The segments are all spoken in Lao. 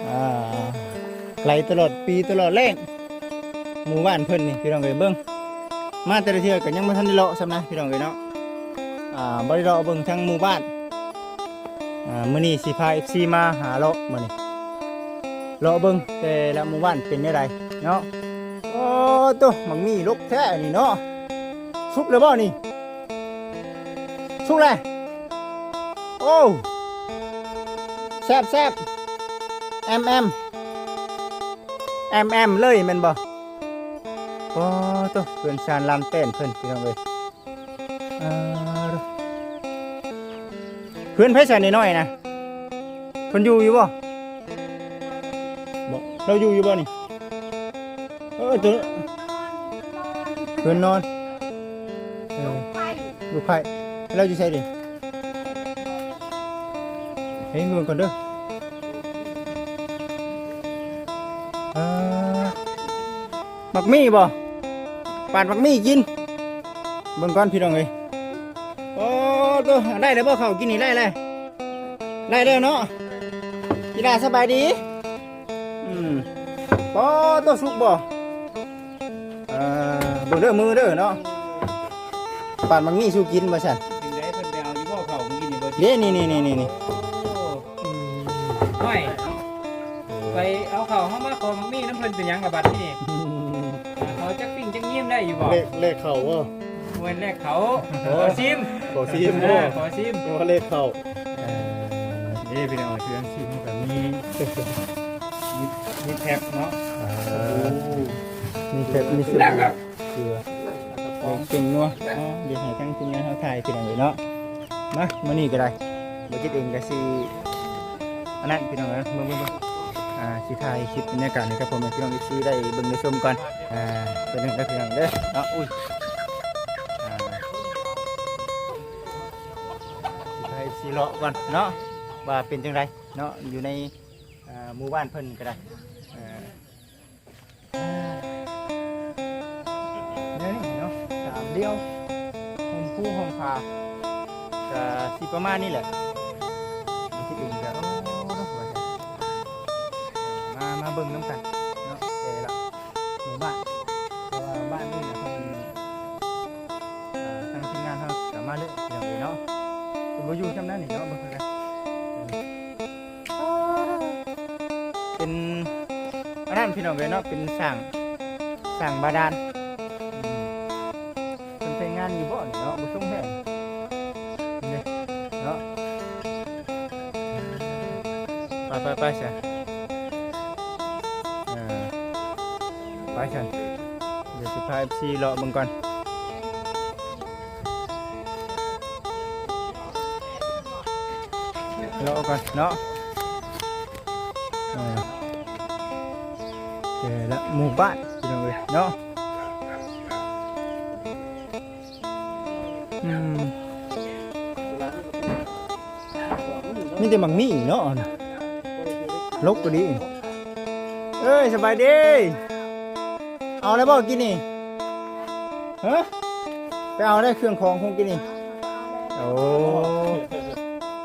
ອ່າ ໄຫຼຕະຫຼອດປີຕະຫຼອດແລ້ງ ໝູ່ບ້ານເພິ່ນນີ້ພີ່ນ້ອງເອີຍ. ເບິ່ງ ມາແຕ່ລະເທື່ອກໍຍັງບໍ່ທັນໄດ້ເລາະຊ້ຳນະພີ່ນ້ອງເອີຍເນາະ. ອ່າ ບໍ່ໄດ້ເລາະເບິ່ງທັງໝູ່ບ້ານ. ອ່າ ມື້ນີ້ຊິພາເອັຟຊີມາຫາເລາະ ມື້ນີ້ເລາະເບິ່ງແຕ່ລະໝູ່ບ້ານເປັນແນວໃດເນາະ. ໂອ້ໂຕ ໝາກໝີ່ດົກແທ້ນີ້ເນາະ. ສຸກແລ້ວບໍ່ນີ້? ສຸກແລ້ວ. ໂອ້ ແຊບໆ ແອມໆ ແອມໆ ເລີຍແມ່ນບໍ່? ໂອ້ໂຕ ເຮືອນຊານລານແປ້ນເພິ່ນພີ່ນ້ອງເອີຍ. ອ່າ ເຮືອນໃຜຊັ້ນນ້ອຍໆນະ? ເພິ່ນຢູ່ຢູ່ບໍ່? ບໍ່ ລາວຢູ່ຢູ່ບໍ່ນີ້? ເອີ ໂຕ ເພິ່ນນອນ ເອີ ລູກໃພ້ ລາວຢູ່ໃສເດ? ເບິ່ງກ່ອນເດີ. ອ່າ ໝາກໝີ່ບໍ່? ປາດໝາກໝີ່ກິນ. ເບິ່ງກ່ອນພີ່ນ້ອງເອີຍ. ໂອ້ໂຕ ໄດ້ແລ້ວບໍ່ເຂົ້າກິນນີ້? ໄດ້ແລ້ວ ໄດ້ແລ້ວເນາະ. ກິລາສະບາຍດີ. ອືມ ໂອ້ໂຕ ສຸກບໍ່? ເອີ ເບິ່ງເດີ ມືເດີເນາະ. ປາດໝາກໝີ່ສູ່ກິນວ່າຊັ້ນ. ຈັ່ງໃດ ເພິ່ນໄປເອົາຢູ່ບໍ່ເຂົ້າມື້ກີ້ນີ້ບໍ່? ເດ້ ນີ້ໆໆໆ ໂອ້ ອືມ ຫ້ອຍ ໄປເອົາເຂົ້າເຮົາມາຂໍໝາກໝີ່ນຳເພິ່ນເປັນຫຍັງລະບັດນີ້? ເຂົາຈັກປີ້ງຈັກຍິ້ມໄດ້ຢູ່ບໍ່? ແລກ ແລກເຂົ້າບໍ່? ບໍ່ແມ່ນແລກເຂົ້າ ຂໍຊີມ ຂໍຊີມ ເອີ ຂໍຊີມ ບໍ່ແມ່ນວ່າແລກເຂົ້າ. ເອີ ເດ້ພີ່ນ້ອງ ເຄື່ອງຊີມເຮົາກໍມີ ມີ ມີແທັບເນາະ. ເອີ ໂອ້ ມີແທັບ ມີສະບູ່ ເກືອ ເປັນນົວ. ເອົາ ດຽວໃຫ້ທາງທີມງານເຮົາຖ່າຍພີ່ນ້ອງເອີຍເນາະ. ມາ ມື້ນີ້ກໍໄດ້ ບໍ່ຈິດເອງກໍຊິ ອັນນັ້ນພີ່ນ້ອງເອີຍ ເບິ່ງໆໆ ອ່າ ຊິຖ່າຍຄລິບບັນຍາກາດໃຫ້ກັບພໍ່ແມ່ພີ່ນ້ອງເອັຟຊີໄດ້ເບິ່ງໄດ້ຊົມກ່ອນ. ອ່າ ເປັນຈັ່ງໃດພີ່ນ້ອງເດີເນາະ. ອຸ້ຍ ອ່າ ຊິພາເອັຟຊີເລາະກ່ອນເນາະ ວ່າເປັນຈັ່ງໃດເນາະ ຢູ່ໃນ ອ່າ ໝູ່ບ້ານເພິ່ນກໍໄດ້. ເອີ ແນວນີ້ເນາະ ສາມດຽວ ໂຮມພູໂຮມຜາ ກະຊິປະມານນີ້ແຫຼະ. ມັນຊິເປັນກະ ໂອ້ ວ່າຊັ້ນ ມາ ມາເບິ່ງນຳກັນເນາະ ແຕ່ລະໝູ່ບ້ານ ເພາະວ່າບ້ານນີ້ນະ ເພິ່ນ ເອີ ທາງທີມງານເຮົາກະມາເລີຍ ພີ່ນ້ອງເອີຍເນາະ. ເພິ່ນບໍ່ຢູ່ຊ່ຳນັ້ນນີ້ເນາະ ເບິ່ງຄືກັນ. ເປັນອັນນັ້ນພີ່ນ້ອງເອີຍເນາະ ເປັນສ້າງ ສ້າງບາດານ. ອືມ ເພິ່ນໃຊ້ງານຢູ່ບໍ່ນີ້ເນາະ ບໍ່ຊົງແທ້ເດ້ເນາະ. ໄປໆໆ ຊະ ເອີ ໄປຊັ້ນ ດຽວຊິພາເອັຟຊີເລາະເບິ່ງກ່ອນ. ເລາະກ່ອນເນາະ. ເອີ ແຕ່ລະໝູ່ບ້ານພີ່ນ້ອງເອີຍເນາະ. ອືມ ມີແຕ່ໝາກໝີ່ເນາະ ລົກກໍດີ. ເອີຍ ສະບາຍດີ. ເອົາແລ້ວບໍ່ກິນນີ້? ຮະ? ໄປເອົາໄດ້ເຄື່ອງຂອງຄົງກິນນີ້. ໂອ້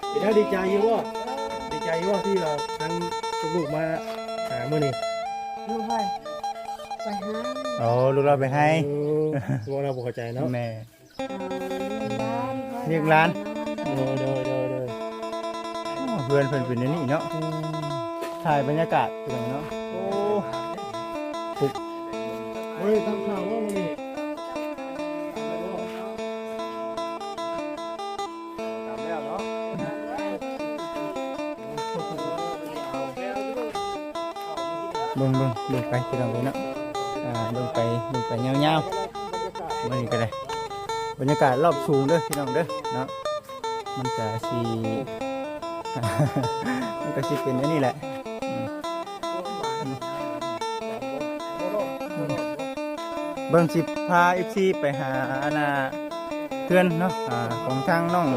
ເປັນແນວດີໃຈຢູ່ບໍ່? ດີໃຈຢູ່ບໍ່ທີ່ວ່າທັງລູກໆມາຫາມື້ນີ້? ລູກໄປ ໄປໄຮ່. ໂອ້ ລູກລາວໄປໄຮ່. ໂອ້ ເວົ້າລາວບໍ່ເຂົ້າໃຈເນາະ. ແມ່ ອ່າ ວຽກຫຼານ ວຽກຫຼານ. ໂດຍ ໂດຍ ໂດຍ ໂດຍ. ໂອ້ ເຮືອນເພິ່ນເປັນແນວນີ້ເນາະ. ອືມ ຖ່າຍບັນຍາກາດພີ່ນ້ອງເນາະ. ໂອ້ ປຸກ ບໍ່ໄດ້ຕຳຂ່າວບໍ່ມື້ນີ້? ຕຳແລ້ວເນາະ. ເບິ່ງ ເບິ່ງ ເບິ່ງໄປພີ່ນ້ອງເອີຍເນາະ. ອ່າ ເບິ່ງໄປ ເບິ່ງໄປຍາວໆ. ມື້ນີ້ກໍໄດ້ ບັນຍາກາດລອບສູງເດີພີ່ນ້ອງເດີເນາະ. ມັນກະຊິ ມັນກະຊິເປັນອັນນີ້ແຫຼະ. ອືມ ອືມ ເບິ່ງ ຊິພາເອັຟຊີໄປຫາອັນນ່າ ເຮືອນເນາະ ອ່າ ຂອງທາງນ້ອງ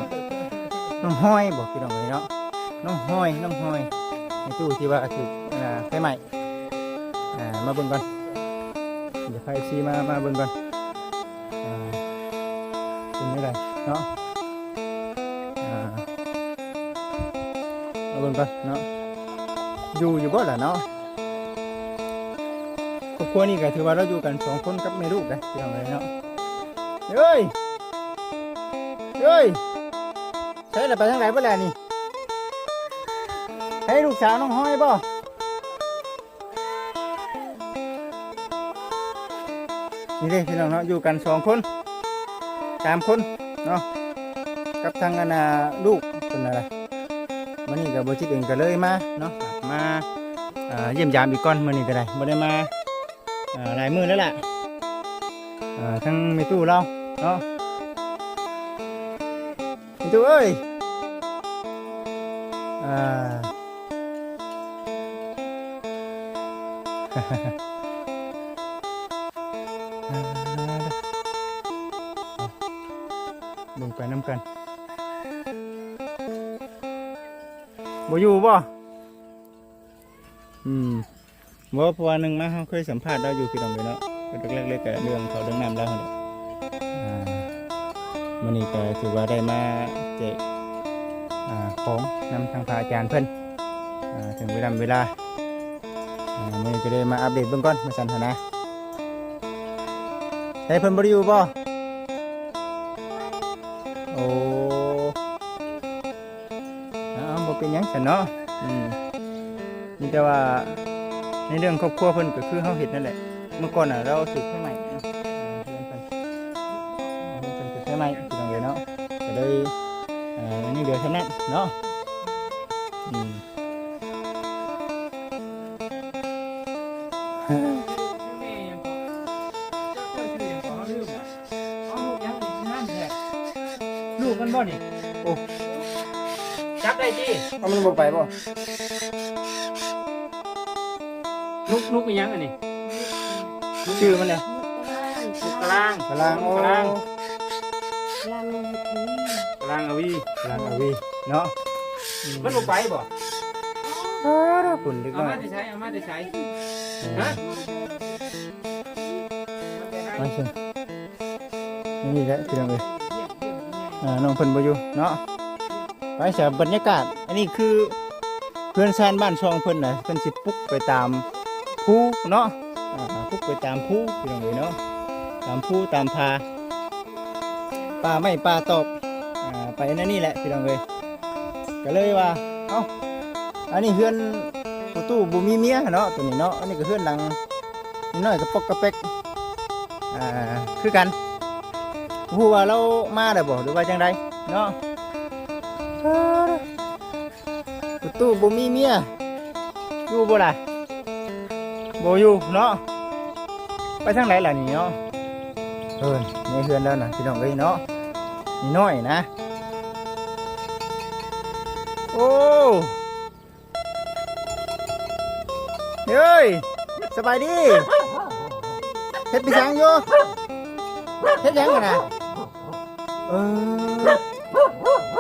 ນ້ອງຮອຍບໍ ພີ່ນ້ອງເອີຍເນາະ. ນ້ອງຮອຍ ນ້ອງຮອຍ ໃນຕູ້ທີ່ວ່າຖືກ ອ່າ ໄຟໄໝ້. ອ່າ ມາເບິ່ງກ່ອນ ດຽວພາເອັຟຊີມາ ມາເບິ່ງກ່ອນ. ອ່າ ເປັນຈັ່ງໃດເນາະ. ອ່າ ມາເບິ່ງກ່ອນເນາະ. ຢູ່ຢູ່ບໍ່ລະເນາະ? ຄອບຄົວນີ້ກໍຖືວ່າລາວຢູ່ກັນສອງຄົນກັບແມ່ລູກເດ້ ພີ່ນ້ອງເອີຍເນາະ. ເອີຍ ເອີຍ ໃສລະ ໄປທາງໃດເບິດແລ້ວນີ້? ໃສລູກສາວນ້ອງຮອຍບໍ່? ນີ້ເດ້ພີ່ນ້ອງເນາະ ຢູ່ກັນສອງຄົນ ສາມຄົນເນາະ ກັບທາງອັນນ່າລູກເພິ່ນນະ. ມື້ນີ້ກໍບໍ່ຈິດເອງກໍເລີຍມາເນາະ ມາ ອ່າ ຢ້ຽມຢາມອີກກ່ອນ. ມື້ນີ້ກໍໄດ້ ບໍ່ໄດ້ມາ ອ່າ ຫຼາຍມື້ແລ້ວລະ ອ່າ ທາງແມ່ຕູ້ລາວເນາະ. ແມ່ຕູ້ເອີຍ ອ່າ ເບິ່ງໄປນຳກັນ ບໍ່ຢູ່ບໍ່? ອືມ ບໍ່ ເພາະວ່າໜຶ່ງມາເຮົາເຄີຍສຳພາດລາວຢູ່ ພີ່ນ້ອງເອີຍເນາະ ແຕ່ແລກໆເລີຍກະເລື່ອງເຂົ້າເລື່ອງນ້ຳລາວຫັ້ນແຫຼະ. ອ່າ ມື້ນີ້ກໍຖືວ່າໄດ້ມາແຈກ ອ່າ ຂອງນຳທາງພະອາຈານເພິ່ນ ອ່າ ເຖິງເວລາເວລາ ອ່າ ມື້ນີ້ກໍເລີຍມາອັບເດດເບິ່ງກ່ອນວ່າຊັ້ນຫັ້ນນະ. ໃສເພິ່ນບໍ່ໄດ້ຢູ່ບໍ່? ໂອ້ ເອົາ ບໍ່ເປັນຫຍັງຊັ້ນເນາະ. ອືມ ມີແຕ່ວ່າໃນເລື່ອງຄອບຄົວເພິ່ນກໍຄືເຮົາເຮັດນັ້ນແຫຼະ. ເມື່ອກ່ອນນະລາວຖືກໄຟໄໝ້ເນາະ ເຮືອນເພິ່ນ ເຮືອນເພິ່ນຖືກໄຟໄໝ້ ພີ່ນ້ອງເອີຍເນາະ ກໍເລີຍ ເອີ ຍັງເຫຼືອສ່ຳນັ້ນເນາະ. ອືມ ລູກມັນບໍ່ນີ້? ໂອ້ ຈັບໄດ້ຕິ? ເອົາ ມັນບໍ່ໄປບໍ່? ນົກ ນົກອີຫຍັງອັນນີ້? ຊື່ມັນແຫຼະ? ນົກກະລາງ ກະລາງ ໂອ້ ກະລາງ ກະລາງອາວີ ກະລາງອາວີເນາະ. ອືມ ມັນບໍ່ໄປບໍ່? ເອີ ເດີ ພຸ້ນເດັກນ້ອຍ ເອົາມາແຕ່ໃສ? ເອົາມາແຕ່ໃສ? ເອີ ຮະ? ມາເຊີນ ນີ້ແຫຼະພີ່ນ້ອງເອີຍ ອ່າ ນ້ອງເພິ່ນບໍ່ຢູ່ເນາະ. ໄປສະ ບັນຍາກາດ ອັນນີ້ຄືເຮືອນຊານບ້ານຊ່ອງເພິ່ນນະ ເພິ່ນຊິປຸກໄປຕາມພູເນາະ ອ່າ ປຸກໄປຕາມພູພີ່ນ້ອງເອີຍເນາະ ຕາມພູຕາມຜາ ປ່າໄມ້ປ່າຕອກ ອ່າ ໄປແນວນີ້ແຫຼະພີ່ນ້ອງເອີຍ. ກໍເລີຍວ່າ ເອົ້າ ອັນນີ້ເຮືອນພໍ່ຕູ້ບໍ່ມີເມຍເນາະ ໂຕນີ້ເນາະ. ອັນນີ້ກໍເຮືອນຫຼັງນ້ອຍກະປອກກະແປກ ອ່າ ຄືກັນ ບໍ່ຮູ້ວ່າລາວມາແລ້ວບໍ່ ຫຼືວ່າຈັ່ງໃດເນາະ. ພໍ່ຕູ້ບໍ່ມີເມຍ ຢູ່ບໍ່ລະ? ບໍ່ຢູ່ເນາະ. ໄປທາງໃດລະນີ້ເນາະ? ເອີ ໃນເຮືອນແລ້ວນະ ພີ່ນ້ອງເອີຍເນາະ ນ້ອຍໆນະ. ໂອ້ ເອີຍ ສະບາຍດີ. ເຮັດໄປສັງຢູ່? ເຮັດຫຍັງຫັ້ນນະ? ເອີ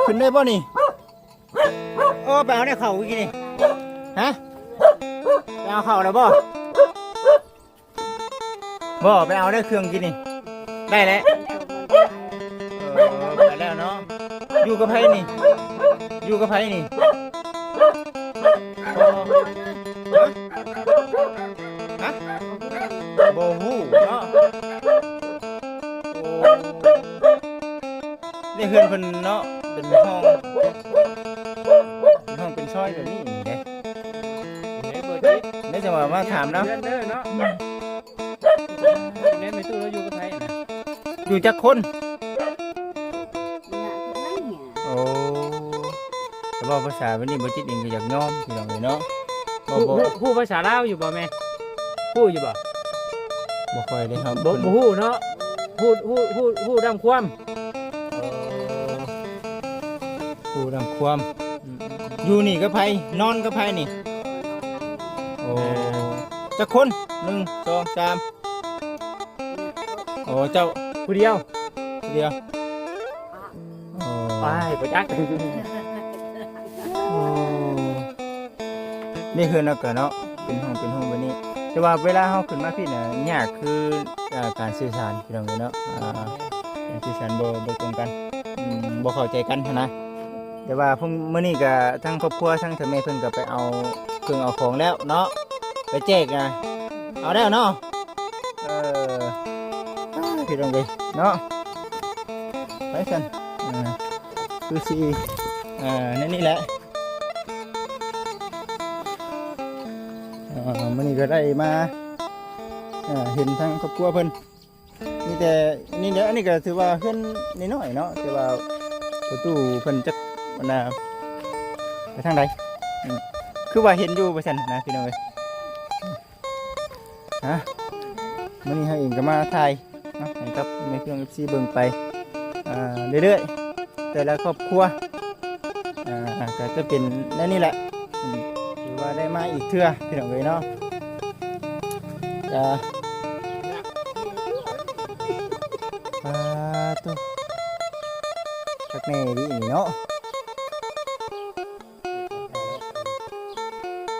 ຂຶ້ນໄດ້ບໍ່ນີ້? ໂອ້ ໄປເອົາແນວເຂົ້າກີ້ນີ້ ຮະ? ໄປເອົາເຂົ້າແລ້ວບໍ່? ບໍ່ ໄປເອົາໄດ້ເຄື່ອງກິນນີ້ ໄດ້ແລ້ວ. ເອີ ໄປແລ້ວເນາະ. ຢູ່ກັບໃຜນີ້? ຢູ່ກັບໃຜນີ້? ຮະ? ບໍ່ຮູ້ເນາະ. ໂອ້ ໃນເຮືອນເພິ່ນເນາະ ເປັນຫ້ອງ ເປັນຫ້ອງເປັນຊອຍແບບນີ້ນີ້ເດ້. ເປັນໄດບໍ່ຈິດ? ໄດ້ຈັງຫວະມາຖາມນຳ ເຮືອນເດີເນາະ. ແມ່ຕູ້ລາວຢູ່ກັບໃຜນະ? ຢູ່ຈັກຄົນ? ໂອ້ ແຕ່ເວົ້າພາສາແບບນີ້ບໍ່ຈິດເອງກໍຢາກຍອມ ພີ່ນ້ອງເອີຍເນາະ. ບໍ່ ຮູ້ ຮູ້ ຮູ້ພາສາລາວຢູ່ບໍ່ແມ່? ຮູ້ຢູ່ບໍ່? ບໍ່ຄ່ອຍເດ້ເຮົາ ບໍ່ ບໍ່ຮູ້ເນາະ. ຮູ້ ຮູ້ ຮູ້ ຮູ້ດຳຄວາມ ເອີ ຜູ້ນຳຄວາມ ອືມ ຢູ່ນີ້ກັບໃຜ? ນອນກັບໃຜນີ້? ໂອ້ ເອີ ຈັກຄົນ? ໜຶ່ງ ສອງ ສາມ ໂອ້ ເຈົ້າ ຜູ້ດຽວ ຜູ້ດຽວ ໂອ້ ໄປ ບໍ່ຈັກ ໂອ້ ໃນເຮືອນເຮົາກະເນາະ ເປັນຫ້ອງເປັນຫ້ອງແບບນີ້ ແຕ່ວ່າເວລາເຮົາຂຶ້ນມາພີ້ນະ ຍາກຄື ອ່າ ການສື່ສານ ພີ່ນ້ອງເອີຍເນາະ ອ່າ ການສື່ສານບໍ່ ບໍ່ຕົງກັນ ອືມ ບໍ່ເຂົ້າໃຈກັນຫັ້ນນະ. ແຕ່ວ່າພວກ ມື້ນີ້ກະທາງຄອບຄົວ ທາງເຖົ້າແມ່ເພິ່ນກະໄປເອົາ ເຄື່ອງເອົາຂອງແລ້ວເນາະ ໄປແຈກນະ ເອົາແລ້ວເນາະ. ເອີ ພີ່ນ້ອງເອີຍເນາະ ໄປຊັ້ນ ເອີ ຄືຊິ ເອີ ແນວນີ້ແຫຼະ. ເອີ ມື້ນີ້ກໍໄດ້ມາ ເອີ ເຫັນທາງຄອບຄົວເພິ່ນ ມີແຕ່ນີ້ແຫຼະ. ອັນນີ້ກໍຖືວ່າເຮືອນນ້ອຍໆເນາະ ແຕ່ວ່າປະຕູເພິ່ນຈັກ ອັນນ່າ ໄປທາງໃດ ອືມ ຄືວ່າເຫັນຢູ່ວ່າຊັ້ນນະ ພີ່ນ້ອງເອີຍ. ຮະ ມື້ນີ້ເຮົາເອງກໍມາຖ່າຍເນາະ ໃຫ້ກັບແມ່ພີ່ນ້ອງເອັຟຊີເບິ່ງໄປ ອ່າ ເລື້ອຍໆ ແຕ່ລະຄອບຄົວ ອ່າ ກໍຈະເປັນແນວນີ້ແຫຼະ ອືມ ຖືວ່າໄດ້ມາອີກເທື່ອ ພີ່ນ້ອງເອີຍເນາະ. ກະ ປາໂຕ ຄັກແນ່ອີ່ຫຼີນີ້ເນາະ.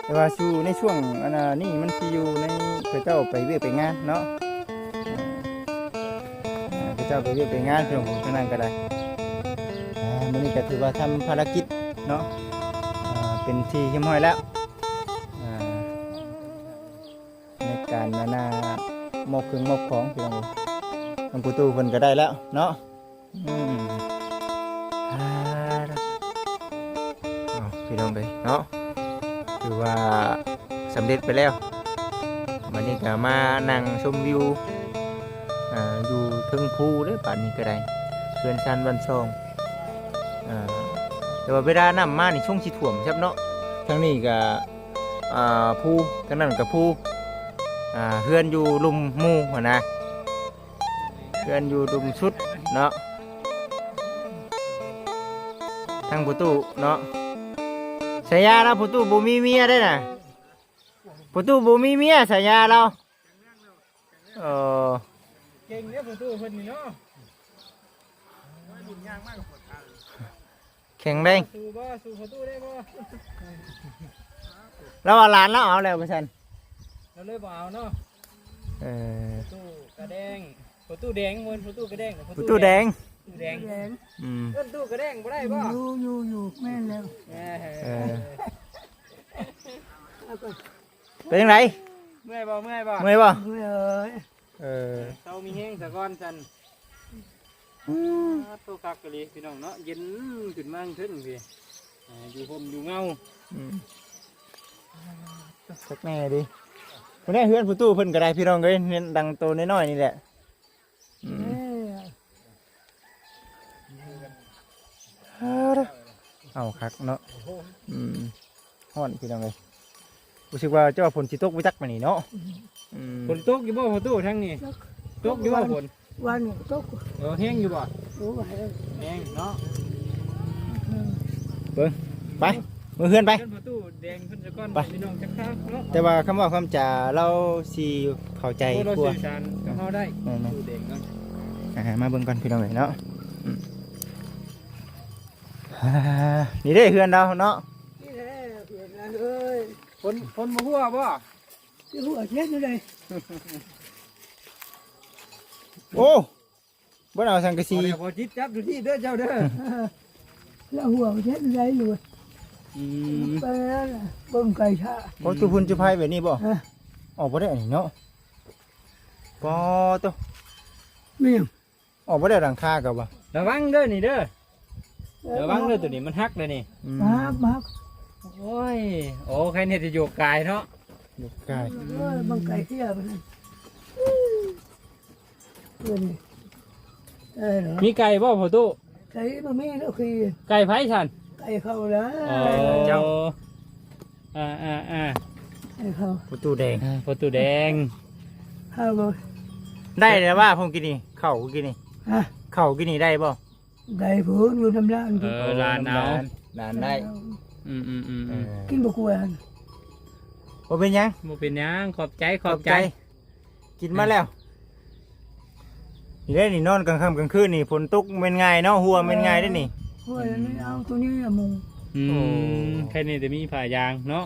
ແຕ່ວ່າຢູ່ໃນຊ່ວງ ອັນນ່າ ນີ້ມັນຊິຢູ່ໃນ ເຂົາເຈົ້າໄປວຽກໄປງານເນາະ ເອີ ເຂົາເຈົ້າໄປວຽກໄປງານ ຊ່ວງທາງນັ້ນກໍໄດ້. ອ່າ ມື້ນີ້ກໍຖືວ່າທຳພາລະກິດເນາະ ອ່າ ເປັນທີ່ຮຽບຮ້ອຍແລ້ວ ອ່າ ໃນການ ອັນນ່າ ມອບເຄື່ອງມອບຂອງ ພີ່ນ້ອງເອີຍ ທາງປະຕູເພິ່ນກໍໄດ້ແລ້ວເນາະ. ອືມ ອ່າ ເອົາ ພີ່ນ້ອງເອີຍເນາະ ຖືວ່າສຳເລັດໄປແລ້ວ. ບັດນີ້ກໍມານັ່ງຊົມວິວ ອ່າ ຢູ່ເທິງພູເດີ້ ບາດນີ້ກໍໄດ້ ເຮືອນຊານບ້ານຊ່ອງ ອ່າ ແຕ່ວ່າເວລານ້ຳມານີ້ຊົງຊິຖ້ວມແຊບເນາະ. ທາງນີ້ກໍ ອ່າ ພູ ທາງນັ້ນກໍພູ ອ່າ ເຮືອນຢູ່ລຸ່ມໝູ່ຫັ້ນນະ ເຮືອນຢູ່ລຸ່ມສຸດເນາະ. ທາງປະຕູເນາະ ສາຍາລາວ ປະຕູບໍ່ມີເມຍເດ້ນະ ປະຕູບໍ່ມີເມຍ ສາຍາລາວ. ເອີ ເກັ່ງເດ້ປະຕູເພິ່ນນີ້ເນາະ ແຂງແຮງ ສູ້ບໍ່ ສູ້ປະຕູໄດ້ບໍ່? ລາວວ່າຫຼານລາວເອົາແລ້ວວ່າຊັ້ນ ລາວເລີຍບໍ່ເອົາເນາະ. ເອີ ປະຕູກະແດງ ປະຕູແດງ ບໍ່ແມ່ນປະຕູກະແດງ ປະຕູແດງ ປະຕູແດງ ປະຕູແດງ ອືມ ເອີ້ນປະຕູກະແດງບໍ່ໄດ້ບໍ່? ຢູ່ ຢູ່ ຢູ່ ແມ່ນແລ້ວ ເອີ ເອີ ເອົາກ່ອນ ເປັນຈັ່ງໃດ? ເມື່ອຍບໍ່? ເມື່ອຍບໍ່? ເມື່ອຍບໍ່? ເມື່ອຍເອີຍ ເອີ ເຊົາມີແຮງສາກ່ອນຊັ້ນ. ອືມ ໂຕຄັກອີ່ຫຼີພີ່ນ້ອງເນາະ ເຢັນຂຶ້ນມາເທິງພີ້ ອ່າ ຢູ່ຮົ່ມຢູ່ເງົາ. ອືມ ຄັກແນ່ເດ ຜູ້ໃດເຮືອນປະຕູເພິ່ນກໍໄດ້ ພີ່ນ້ອງເອີຍ ເຮືອນຫຼັງໂຕນ້ອຍໆນີ້ແຫຼະ. ອືມ ເອີ ເອົາຄັກເນາະ. ອືມ ຮ້ອນພີ່ນ້ອງເອີຍ ຮູ້ສຶກວ່າຈະວ່າຝົນຊິຕົກບໍ່ຈັກມື້ນີ້ເນາະ. ອືມ ຝົນຕົກຢູ່ບໍ່ພໍ່ຕູ້ທາງນີ້? ຕົກຢູ່ບໍ່ຝົນ? ວານນີ້ຕົກ ເອີ ແຮງຢູ່ບໍ່? ໂອ້ ແຮງ ແຮງເນາະ. ອືມ ເບິ່ງ ໄປ ເມືອເຮືອນໄປ ເຮືອນພໍ່ຕູ້ແດງເພິ່ນສາກ່ອນ ໄປ ພີ່ນ້ອງຈັກຄາວເນາະ. ແຕ່ວ່າຄຳເວົ້າຄຳຈາລາວຊິເຂົ້າໃຈກວ່າ ໂອ້ ລາວສື່ສານກັບເຮົາໄດ້ ແມ່ນໆ ຕູ້ແດງເນາະ. ອ່າ ມາເບິ່ງກ່ອນພີ່ນ້ອງເອີຍເນາະ. ອືມ ອ່າ ນີ້ເດ້ເຮືອນລາວເນາະ ນີ້ແຫຼະເຮືອນລາວເອີຍ. ຝົນ ຝົນບໍ່ຮົ່ວບໍ່? ຊິຮົ່ວເຮັດແນວໃດ? ໂອ້ ບໍ່ໄດ້ເອົາສັງກະສີ ບໍ່ໄດ້ ບໍ່ຈິດຈັບຢູ່ທີ່ເດີເຈົ້າເດີ. ແລ້ວຮົ່ວເຮັດແນວໃດຢູ່? ອືມ ໄປເບິ່ງໄກ່ຊະ ໂອ້ ຈຸພຸ້ນຈຸໄພແບບນີ້ບໍ່? ຮະ ອອກບໍ່ໄດ້ອັນນີ້ເນາະ. ປະໂຕ ແມ່ນຫຍັງ? ອອກບໍ່ໄດ້ຫຼັງຄາກໍບໍ່ ລະວັງເດີນີ້ເດີ ເອີ ລະວັງເດີ ໂຕນີ້ມັນຫັກເດີນີ້. ອືມ ມັກ ມັກ ໂອ້ຍ ໂອ້ ໃຄແນ່ຈະໂຍກກາຍເນາະ ໂຍກກາຍ. ເອີ ບັງໄກ່ເສຍໄປນັ້ນ ເອີ ນີ້ ເອີ ມີໄກ່ບໍ່ພໍ່ຕູ້? ໄກ່ບໍ່ມີແລ້ວ ໄກ່ໃຜຊັ້ນ? ໄກ່ເຂົາລະ ເຈົ້າ. ອ່າໆໆ ໄກ່ເຂົາ ພໍ່ຕູ້ແດງ ອ່າ ພໍ່ຕູ້ແດງ ເຂົາບໍ່ ໄດ້ແລ້ວວ່າ ເມື່ອກີ້ນີ້ ເຂົ້າກີ້ນີ້ ຮະ ເຂົ້າກີ້ນີ້ໄດ້ບໍ່? ໄດ້ພຸ້ນ ຢູ່ນຳຫຼານ ເອີ ຫຼານເອົາ ຫຼານໄດ້. ອືມໆໆໆ ເອີ ກິນບໍ່ກວນ ບໍ່ເປັນຫຍັງ ບໍ່ເປັນຫຍັງ ຂອບໃຈ ຂອບໃຈ ຂອບໃຈ. ກິນມາແລ້ວ ນີ້ເດ້ນີ້ ນອນກາງຄ່ຳກາງຄືນນີ້ ຝົນຕົກແມ່ນງ່າຍເນາະ ຮົ່ວແມ່ນງ່າຍເດ້ນີ້. ຮົ່ວນີ້ເອົາໂຕນີ້ລະມຸງ. ອືມ ໂອ້ ແຄ່ນີ້ແຕ່ມີຜ້າຢາງເນາະ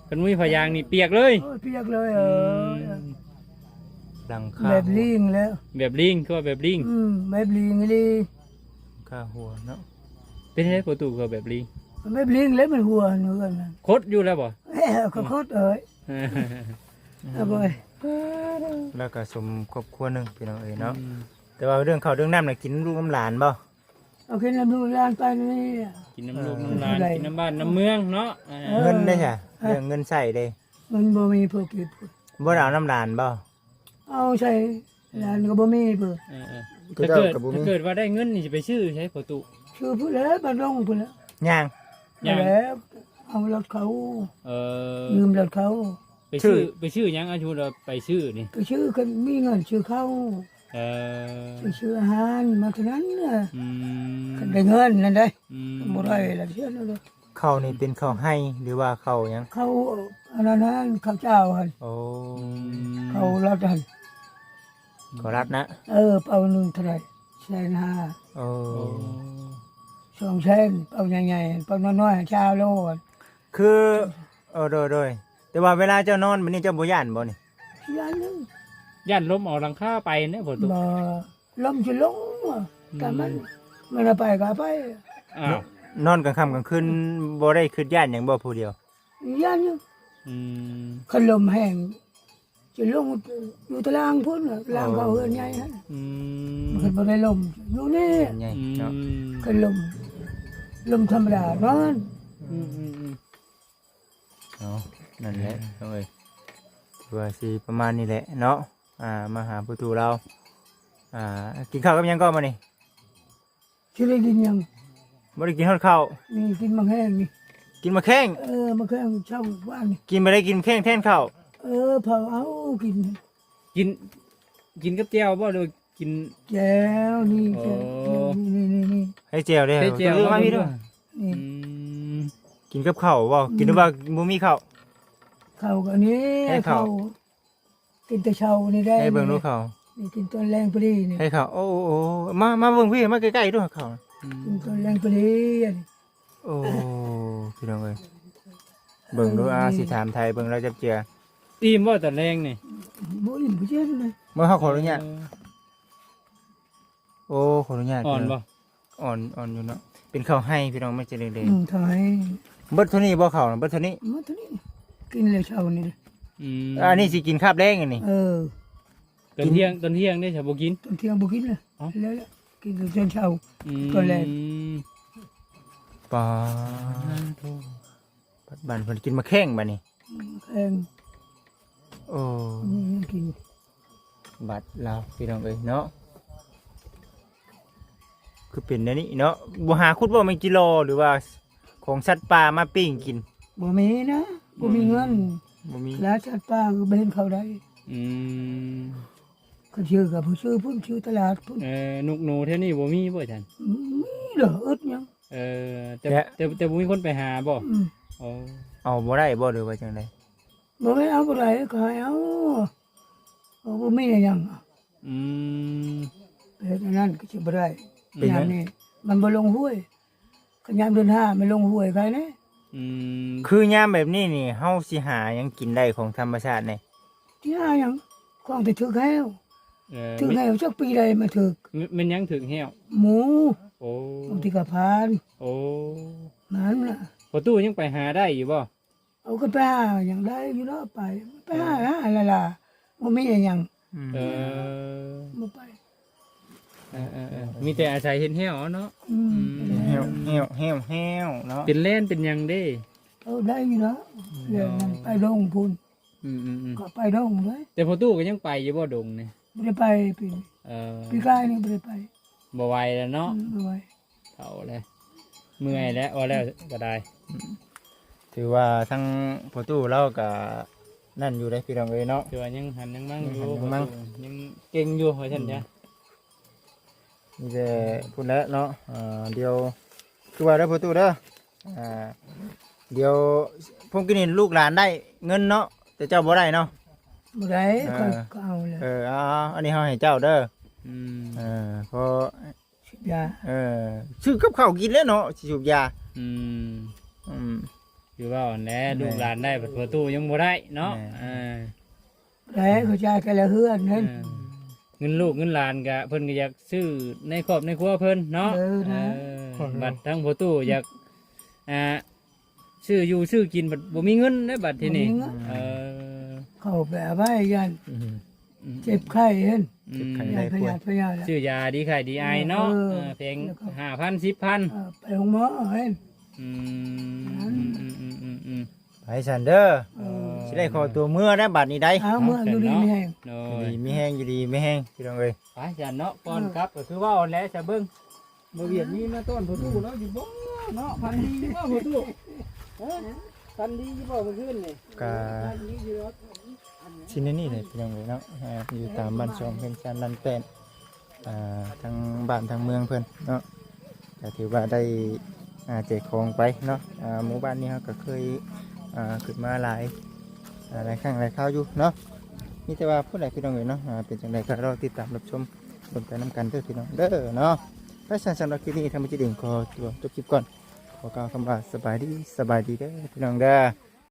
ຄັນບໍ່ມີຜ້າຢາງນີ້ປຽກເລີຍ. ໂອ້ຍ ປຽກເລີຍ ເອີ ອືມ ຫຼັງຄາ ແບບລີງແລ້ວ ແບບລີງ ຄືວ່າແບບລີງ. ອືມ ແບບລີງອີ່ຫຼີ ຄາຮົ່ວເນາະ. ເປັນໃດປະຕູກໍແບບລີງ ແບບລີງແລ້ວມັນຮົ່ວເຮືອນນັ້ນ ຄົດຢູ່ແລ້ວບໍ່? ເອີ ຂໍໂທດເອີຍ ເອີ ເອົາໄປ ແລ້ວກໍສົມຄອບຄົວໜຶ່ງ ພີ່ນ້ອງເອີຍເນາະ. ອືມ ແຕ່ວ່າເລື່ອງເຂົ້າເລື່ອງນ້ຳນະ ກິນນຳລູກນຳຫຼານບໍ່? ເອົາກິນນຳລູກນຳຫຼານໄປນີ້ ກິນນຳລູກນຳຫຼານ ເອີ ກິນນຳບ້ານນຳເມືອງເນາະ. ເອີ ເງິນເດ້ຊະ? ເອີ ເລື່ອງເງິນໃຊ້ເດ້? ເງິນບໍ່ມີພໍກິນ ບໍ່ໄດ້ເອົານຳຫຼານບໍ່? ເອົາໃສ່ຫຼານກໍບໍ່ມີເພິ່ນ. ເອີໆ ແຕ່ເກີດ ແຕ່ເກີດວ່າໄດ້ເງິນນີ້ຊິໄປຊື້ໃສພໍ່ຕູ້? ຊື້ພຸ້ນແຫຼະ ບ້ານດົງພຸ້ນແຫຼະ. ຍ່າງ? ຍ່າງແຫຼະ ເອົາລົດເຂົາ. ເອີ ຢືມລົດເຂົາ ໄປຊື້ ຊື້ ໄປຊື້ຫຍັງ? ອາ ສົມມຸດວ່າໄປຊື້ນີ້ ໄປຊື້ ຄັນມີເງິນຊື້ເຂົ້າ. ເອີ ໄປຊື້ອາຫານມາເທົ່ານັ້ນແຫຼະ. ອືມ ຄັນໄດ້ເງິນນັ້ນເດ້. ອືມ ບໍ່ໄດ້ລະເທື່ອນັ້ນເດ້. ເຂົ້ານີ້ເປັນເຂົ້າໄຮ່ ຫຼືວ່າເຂົ້າຫຍັງ? ເຂົ້າອັນນັ້ນຫັ້ນ ເຂົ້າເຈົ້າຫັ້ນ. ໂອ້ ອືມ ເຂົ້າລັດຫັ້ນ. ເຂົ້າລັດນະ? ເອີ ເປົາໜຶ່ງເທົ່າໃດ? ແສນຫ້າ. ໂອ້ ໂອ້ ສອງແສນ ເປົາໃຫຍ່ໆ ເປົານ້ອຍໆ ຊາວໂລ. ຄື ເອີ ໂດຍໆ ແຕ່ວ່າເວລາເຈົ້ານອນແບບນີ້ ເຈົ້າບໍ່ຢ້ານບໍ່ນີ້? ຢ້ານຢູ່ ຢ້ານລົມເອົາຫຼັງຄາໄປແດ່ພໍ່ຕູ້. ບໍ່ ລົມຊິລົງ ອືມ ກະມັນ ມັນເອົາໄປກໍເອົາໄປ. ອ້າວ ນອນກາງຄ່ຳກາງຄືນບໍ່ໄດ້ຄິດຢ້ານຫຍັງບໍ່ຜູ້ດຽວ? ຢ້ານຢູ່. ອືມ ຄັນລົມແຮງຊິລົງຢູ່ຕາລ່າງພຸ້ນ ຕາລ່າງເຂົາເຮືອນໃຫຍ່ຫັ້ນ. ອືມ ມັນບໍ່ໄດ້ລົມຢູ່ນີ້ ເຮືອນໃຫຍ່ເນາະ. ອືມ ຄັນລົມ ລົມທຳມະດານອນ. ອືມໆໆ ເອົາ ນັ້ນແຫຼະ ເອີ ນ້ອງເອີຍ ຖືວ່າຊິປະມານນີ້ແຫຼະເນາະ. ອ່າ ມາຫາພໍ່ຕູ້ລາວ ອ່າ ກິນເຂົ້າກັບຫຍັງກ່ອນມື້ນີ້? ຊິໄດ້ກິນຫຍັງ? ບໍ່ໄດ້ກິນຮອດເຂົ້າ. ນີ້ກິນໝາກແຂ້ງນີ້. ກິນໝາກແຂ້ງ? ເອີ ໝາກແຂ້ງເຊົ້າວານນີ້. ກິນບໍ່ໄດ້ ກິນແຂ້ງແທນເຂົ້າ? ເອີ ເຜົາເອົາກິນ. ກິນ ກິນກັບແຈ່ວບໍ່ ຫຼືວ່າກິນ? ແຈ່ວນີ້ ໂອ້ ແຈ່ວນີ້ ນີ້ໆ ໃຫ້ແຈ່ວເດ້ ໃຫ້ແຈ່ວ ເອົາມາພີ່ດູ. ນີ້ ອືມ ກິນກັບເຂົ້າບໍ່? ອືມ ກິນແບບວ່າບໍ່ມີເຂົ້າ? ເຂົ້າກໍນີ້ ໃຫ້ເຂົ້າ ເຂົ້າ ກິນແຕ່ເຊົ້ານີ້ໄດ້. ໃຫ້ເບິ່ງດູເຂົ້າ ນີ້ກິນຕອນແລງພໍດີນີ້ ໃຫ້ເຂົ້າ. ໂອ້ ໂອ້ ໂອ້ ມາ ມາເບິ່ງພີ່ ມາໃກ້ໆດູເຂົ້າ. ອືມ ກິນຕອນແລງພໍດີ. ໂອ້ ພີ່ນ້ອງເອີຍ ເບິ່ງດູ ອາ ຊິຖາມໄທເບິ່ງລາວຈັບເຈືອ. ອີ່ມບໍ່ຕອນແລງນີ້? ບໍ່ອີ່ມ ບໍ່ເຈັບເລີຍ. ເມື່ອເຮົາຂໍອະນຸຍາດ ເອີ ໂອ້ ຂໍອະນຸຍາດ ອ່ອນບໍ່? ອ່ອນ ອ່ອນຢູ່ເນາະ. ເປັນເຂົ້າໄຮ່ພີ່ນ້ອງ ມັນຈະແດງໆ. ອືມ ເຂົ້າໄຮ່. ເບິດເທົ່ານີ້ບໍ່ເຂົ້າ? ເບິດເທົ່ານີ້? ເບິດເທົ່ານີ້ ກິນແລ້ວເຊົ້ານີ້. ອືມ ອັນນີ້ຊິກິນຄາບແລງອັນນີ້. ເອີ ຕອນທ່ຽງ ຕອນທ່ຽງເດ້ ຊະບໍ່ກິນ? ຕອນທ່ຽງບໍ່ກິນລະ. ເອົ້າ ແລ້ວ ແລ້ວກິນຕອນເຊົ້າ. ອືມ ຕອນແລງ. ປາໂທ ບັດບ້ານເພິ່ນກິນໝາກແຂ້ງບັດນີ້. ອືມ ແຂ້ງ. ໂອ້ ອືມ ກິນ ບັດລາວ ພີ່ນ້ອງເອີຍເນາະ. ຄືເປັນແນວນີ້ເນາະ. ບໍ່ຫາຂຸດບໍ່ແມງຈີ່ລໍ ຫຼືວ່າຂອງສັດປ່າມາປີ້ງກິນ? ບໍ່ມີນະ ບໍ່ມີເງິນ. ອືມ ບໍ່ມີ ແລະສັດປ່າກໍບໍ່ເຫັນເຂົ້າໄດ້. ອືມ ຄັນຊື້ກໍຜູ້ຊື້ພຸ້ນ ຊື້ຕະຫຼາດພຸ້ນ. ເອີ ນົກໜູແຖວນີ້ບໍ່ມີບໍ່ຊັ້ນ? ມີເດີ ອຶດຫຍັງ. ເອີ ແຕ່ ແຕ່ ແຕ່ ແຕ່ບໍ່ມີຄົນໄປຫາບໍ່? ອືມ ໂອ້ ເອົາບໍ່ໄດ້ບໍ່ ຫຼືວ່າຈັ່ງໃດ? ບໍ່ແມ່ນເອົາບໍ່ໄດ້ ກໍໃຫ້ເອົາ ເອົາບໍ່ມີຫຍັງ. ອືມ ເຮັດອັນນັ້ນກໍຊິບໍ່ໄດ້. ເປັນຫຍັງ? ຍາມນີ້ມັນບໍ່ລົງຫ້ວຍ ຄັນຍາມເດືອນຫ້າມັນລົງຫ້ວຍໄຄແນ່. ອືມ ຄືຍາມແບບນີ້ນີ້ ເຮົາຊິຫາຫຍັງກິນໄດ້ຂອງທຳມະຊາດນີ້? ຊິຫາຫຍັງ? ຂອງທີ່ຖືກແຮ້ວ. ເອີ ຖືກແຮ້ວ ຈັກປີໃດມາຖືກ. ແມ່ນຫຍັງຖືກແຮ້ວ? ໝູ. ໂອ້ ບາງທີກໍພານ. ໂອ້ ນັ້ນລະ. ພໍ່ຕູ້ຍັງໄປຫາໄດ້ຢູ່ບໍ່? ເອົາ ກໍໄປຫາຫຍັງໄດ້ຢູ່ເນາະ ໄປ ໄປຫາ ອືມ ຫາລະລາ ບໍ່ມີຫຍັງ. ອືມ ເອີ ບໍ່ໄປ. ເອີໆ ມີແຕ່ອາໄສເຮັດແຮ້ວເອົາເນາະ. ອືມ ອືມ ແຮ້ວ ແຮ້ວ ແຮ້ວ ແຮ້ວເນາະ. ເປັນແລ່ນເປັນຫຍັງເດ້? ເອີ ໄດ້ຢູ່ເນາະ. ອືມ ແລ່ນນັ້ນໄປດົງພຸ້ນ. ອືມໆໆ ກໍໄປດົງເລີຍ. ແຕ່ພໍ່ຕູ້ກໍຍັງໄປຢູ່ບໍ່ດົງນີ້? ບໍ່ໄດ້ໄປປີນີ້. ເອີ ປີກາຍນີ້ບໍ່ໄດ້ໄປ. ບໍ່ໄຫວແລ້ວເນາະ. ອືມ ບໍ່ໄຫວ. ເຖົ້າແລ້ວ ເມື່ອຍແລ້ວ ວ່າແລ້ວກໍໄດ້. ອືມ ຖືວ່າທັງພໍ່ຕູ້ລາວກໍນັ້ນຢູ່ເດ້ພີ່ນ້ອງເອີຍເນາະ. ຖືວ່າຍັງຫັນຍັງມັ່ງຢູ່. ຍັງຫັນຍັງມັ່ງ ພໍ່ຕູ້ຍັງເກັ່ງຢູ່ວ່າຊັ້ນຊະ. ອືມ ມີແຕ່ພຸ້ນແຫຼະເນາະ. ເອີ ດຽວ ຄືວ່າເດີພໍ່ຕູ້ເດີ ອ່າ ດຽວ ພວກກິນນີ້ລູກຫຼານໄດ້ເງິນເນາະ ແຕ່ເຈົ້າບໍ່ໄດ້ເນາະ. ບໍ່ໄດ້. ເອີ ຂ້ອຍກໍເອົາແລ້ວ. ເອີ ເອົາໆ ອັນນີ້ເຮົາໃຫ້ເຈົ້າເດີ. ອືມ ເອີ ເພາະ ຊື້ຢາ. ເອີ ຊື້ກັບເຂົ້າກິນແຫຼະເນາະ ຊິສູບຢາ. ອືມ ອືມ ຄືເວົ້າຫັ້ນແຫຼະ. ແມ່ນ ລູກຫຼານໄດ້ ບັດພໍ່ຕູ້ຍັງບໍ່ໄດ້ເນາະ. ແມ່ນ ເອີ ແລ້ວກໍຈ່າຍແຕ່ລະເຮືອນນັ້ນ. ເອີ ເງິນລູກເງິນຫຼານກະ ເພິ່ນກໍຢາກຊື້ໃນຄອບໃນຄົວເພິ່ນເນາະ. ເອີ ເອີ ນະ ບັດທາງພໍ່ຕູ້ຢາກ ອ່າ ຊື້ຢູ່ຊື້ກິນບັດບໍ່ມີເງິນເດ້ບັດທີນີ້ ບໍ່ມີເງິນ ເອີ ເຂົ້າໄປເອົາໄວ້ ຢ້ານ ອືມ ເຈັບໄຂ້ຫັ້ນ ອືມ ເຈັບໄຂ້ ຢ້ານພະຍາດ ພະຍາດລະ ຊື້ຢາດີໄຂ້ດີໄອເນາະ ເອີ ເອີ ແພງ ແລ້ວກໍ ຫ້າພັນ ສິບພັນ ເອີ ໄປໂຮງໝໍຫັ້ນ ອືມ ອືມ ອືມ ອືມ ອືມ ອືມ ໄປຊັ້ນເດີ ເອີ ຊິໄດ້ຂໍຕົວເມືອແລ້ວບັດນີ້ໄດ໋ ເອົາ ເນາະ ເມືອຢູ່ດີມີແຮງ ໂດຍ ຢູ່ດີມີແຮງ ຢູ່ດີມີແຮງ ພີ່ນ້ອງເອີຍ ໄປຊັ້ນເນາະ ກ່ອນ ເອີ ກັບກໍຄືເວົ້າຫັ້ນແຫຼະ ຊະເບິ່ງ ບໍ່ວຽດມີມາຕ້ອນພໍ່ຕູ້ລາວຢູ່ບໍ່ເນາະ ຝັນດີຢູ່ບໍ່ພໍ່ຕູ້ ເອີ ຝັນດີຢູ່ບໍ່ມື້ຄືນນີ້ ກະ ຝັນດີຢູ່ດອກ ຊິແນວນີ້ແຫຼະ ພີ່ນ້ອງເອີຍເນາະ ອ່າ ຢູ່ຕາມບ້ານຊ່ອງເຮືອນຊານລານແປ້ນ ອ່າ ທັງບ້ານທັງເມືອງເພິ່ນເນາະ ກະຖືວ່າໄດ້ ອ່າ ແຈກຂອງໄປເນາະ ອ່າ ໝູ່ບ້ານນີ້ເຮົາກະເຄີຍ ອ່າ ຂຶ້ນມາຫຼາຍ ອ່າ ຫຼາຍຄັ້ງຫຼາຍຄາວຢູ່ເນາະ ມີແຕ່ວ່າຜູ້ໃດ ພີ່ນ້ອງເອີຍເນາະ ອ່າ ເປັນຈັ່ງໃດກໍລໍຕິດຕາມຮັບຊົມເບິ່ງໄປນຳກັນເດີ ພີ່ນ້ອງເດີເນາະ ໄປຊັ້ນ ສຳລັບຄລິບນີ້ທາງບໍ່ຈິດເອງຂໍຕົວຈົບຄລິບກ່ອນ ຂໍກ່າວຄຳວ່າສະບາຍດີ ສະບາຍດີເດີ ພີ່ນ້ອງເດີ.